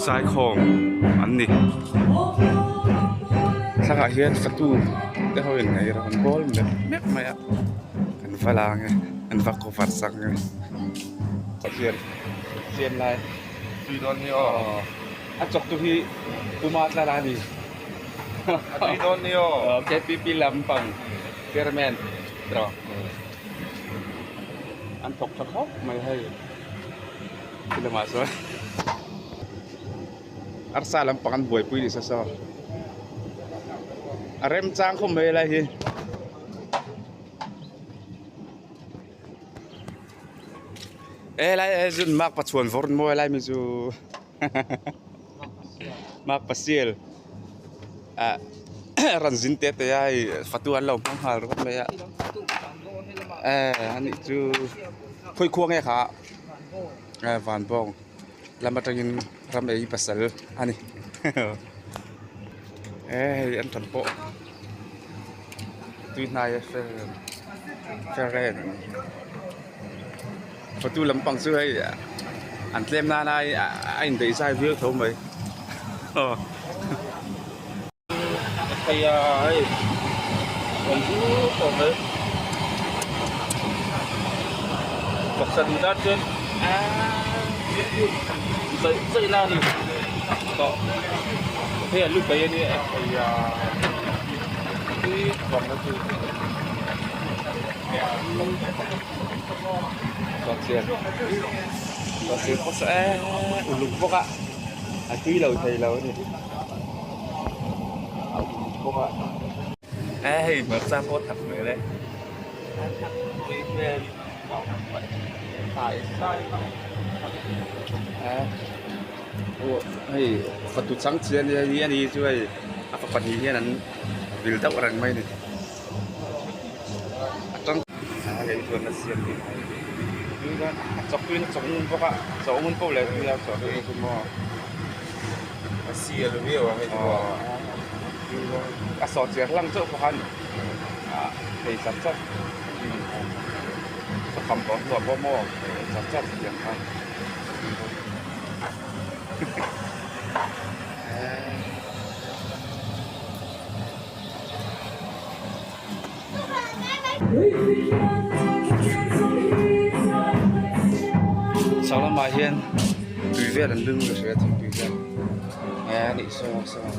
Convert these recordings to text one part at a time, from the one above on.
Zaikhawm an ni. Thlangah hian fatu te ho in ei rawn bawl mep mep mai a, an va la ang e, an va cover sak ang e. Pathian siam lai tui dawn hi aw. A chawk tu hi Puma tlar a ni. A tui dawn ni aw. KPP lampang chairman tiraw. An thawk tha khawp mai hei. Ti lamah chuan arsa lampang an buaipui ni sa saw a remchang khawp mai helai hi. Helai e zun mak pachuan vawr mawi lai mi chu mak pasial ah rawn zin te te a hei fatu an lo hmang nghal ringawt mai a eh anih chu khawi khua nge kha eh van bawng lam atangin ram ei pasal a ni eh hei an tan pawh tui hnai a fel fel reng fatu lampang chu hei an tlem nana a indaih zai viau tho mai aw. Thei a hei awm zut tawh mai pakhat duh tan chuan zaih zaih na a ni tawh hei an lut mai a nia thei a tui vang na chu uluk bawk a a tui lo thei lo a ni. A hei hmarcha pawh thak hmel e hei fatu chang chi ania hi ani chu hei a fapa hnih hian an vil deuh reng mai a ni a tang a lei chuan a siam bik a chawk tuin a chawk ngun bawk a chawk ngun poh leh tui a chawk ngun chu maw. A sial viau a hei chu a. A sawh chiar hlang chauh pawh khan thei chat chat sakham tawh hnuah pawh maw thei chat chat tiang khan. Chhak lamah hian tui vel an lum ka hria thingpui vel eh a nih saw saw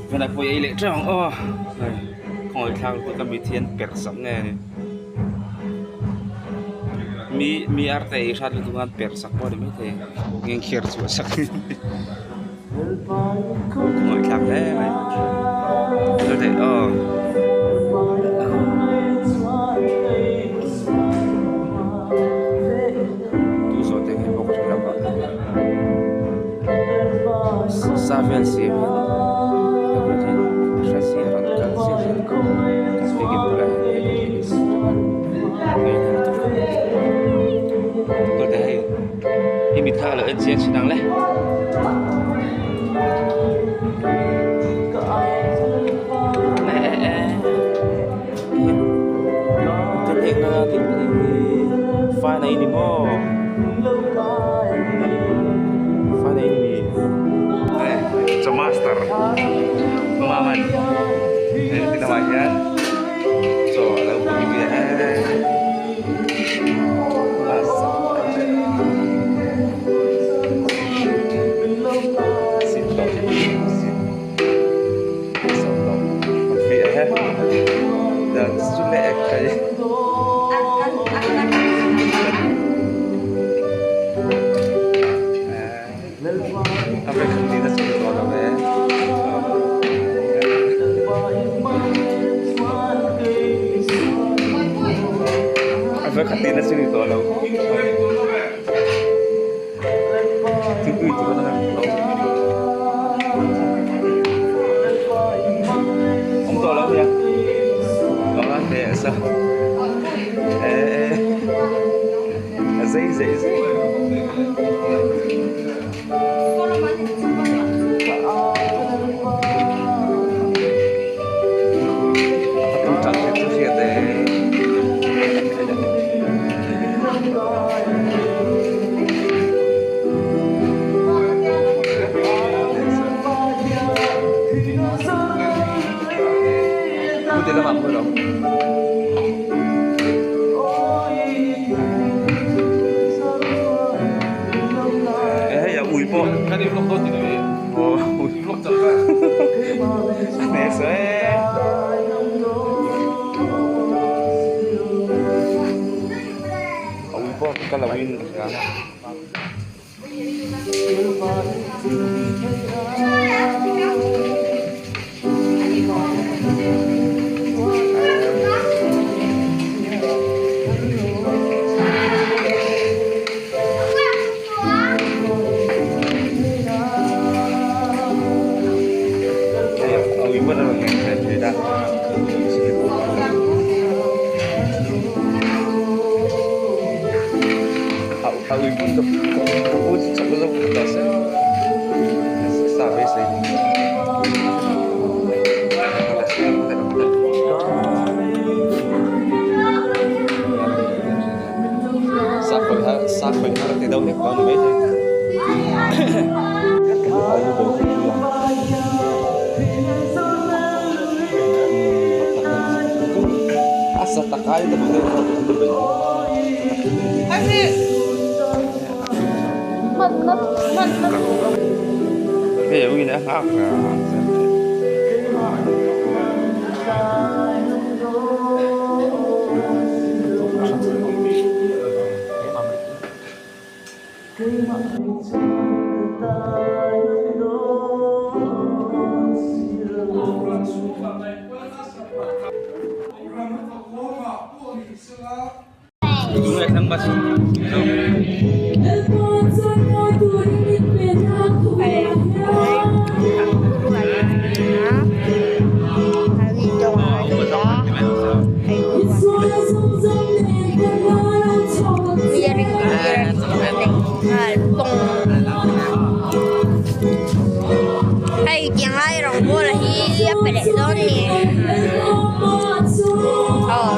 tunah pawh ei leh teuh ang aw hei khawngaih thlak lutuk a mit hian perh sak nge ni mi mi arte ei hrat lutuk a perh sak pawh a ni maithei ngengkher chhuah sak. Ngawih thlak hle mai aw tu zawh te hi bawk thin lo a sa vel siam hian a hre zia rawn kal zia zia biakin bulah hian hei. I mit kha a lo en chiang thin ang le. Fai nei ni maw fai nei ni mi chaw master Mamaman hei ti lamah hian chaw a lo pui ve e. A vek khat na chu ni tawh lo thingpui tur a awm tawh lo nia awm a hle a sa eh a zei zei zei. Ti lamah pawh lo. Eh hei a ui pawh. Kan i vlog dawn ti lo i. Aw ui. I vlog chak ta. A hne saw e. A ui pawh ka lo in ka hria. A ui pawn ka ka pu chu chak zawk ta se sa beisei sa khawih har sa khawih har ti deuh hlek dawn mai thei. A sa takai te pawh Hei a uiin a nghak reng a. Hei tiang lai rawngbawl hi a pe leh dawn a ni aw.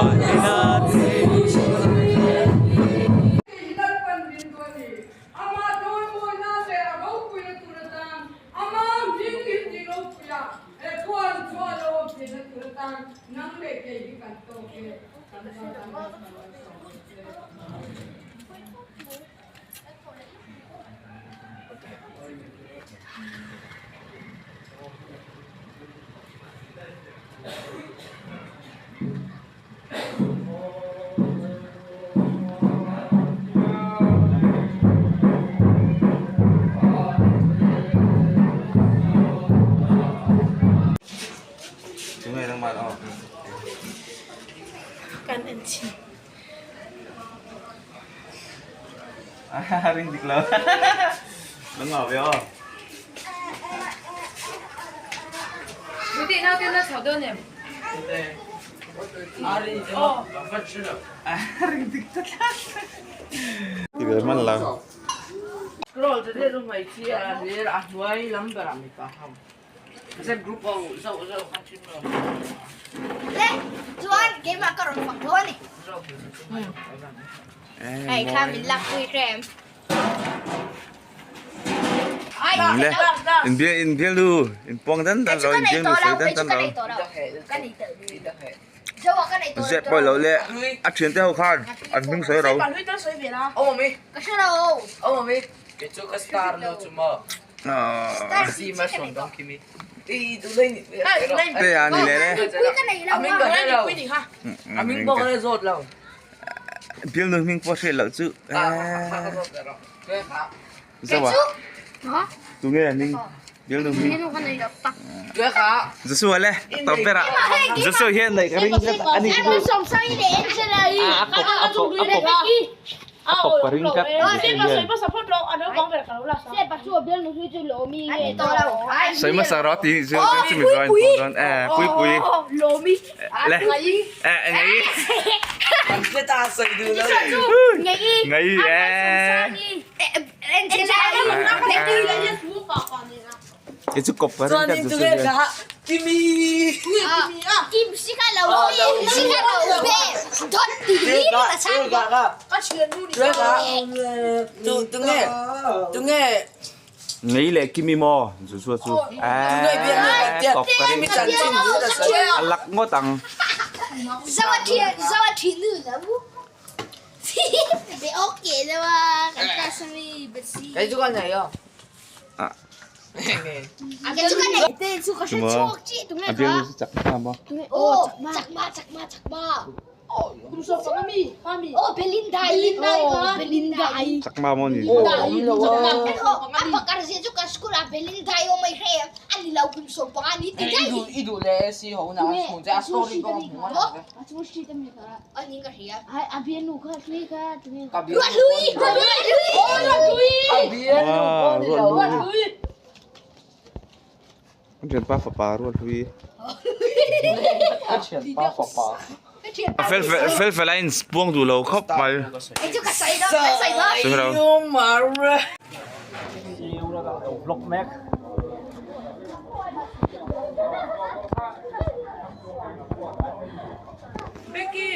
An den Ama dawlmawina leh a ropuina tur atan, ama hming in tih ropuia he khuan chu a lo awm theihna tur atan nang leh kei hi kan tawk e, kan van an lo sawi sawi che. Kan en chhin. Ring dik lo. Nangmah ve aw. Ti ve man lo. Le, chuan keimah ka rawn fak dawn a ni. Hei thla min lak pui hrem. Le, in bial in bial nu in puang dan dan lo in bial nu sawi dan dan lo. Zep pawh lo le a thian te ho khan an hming sawi ro. Te a ni le le. Bial nu hming pawh hriat loh chu. Zoa. Tunge a hming? Bial nu hming. Joshua le tawp berah Joshua hian neih ka ring tlat a ni chu. A kawp a kawp a kawp a kawp ka ring tlat Joshua hian. Sawi hmasa rawh tih chu chumi zawh a inpawh dawn e Puipui le e ngai ngai e. Kei chu kawp ka ring tlat Joshua hian. Ngei leh Kimi maw Joshua chu eee tawp ka ring a lak ngawt ang. A bialnu chu chak hma maw? Chak hma maw ni? An thianpa fapa rual hlui. Fel fel fel a in puang duh lo khawp mai. Becky.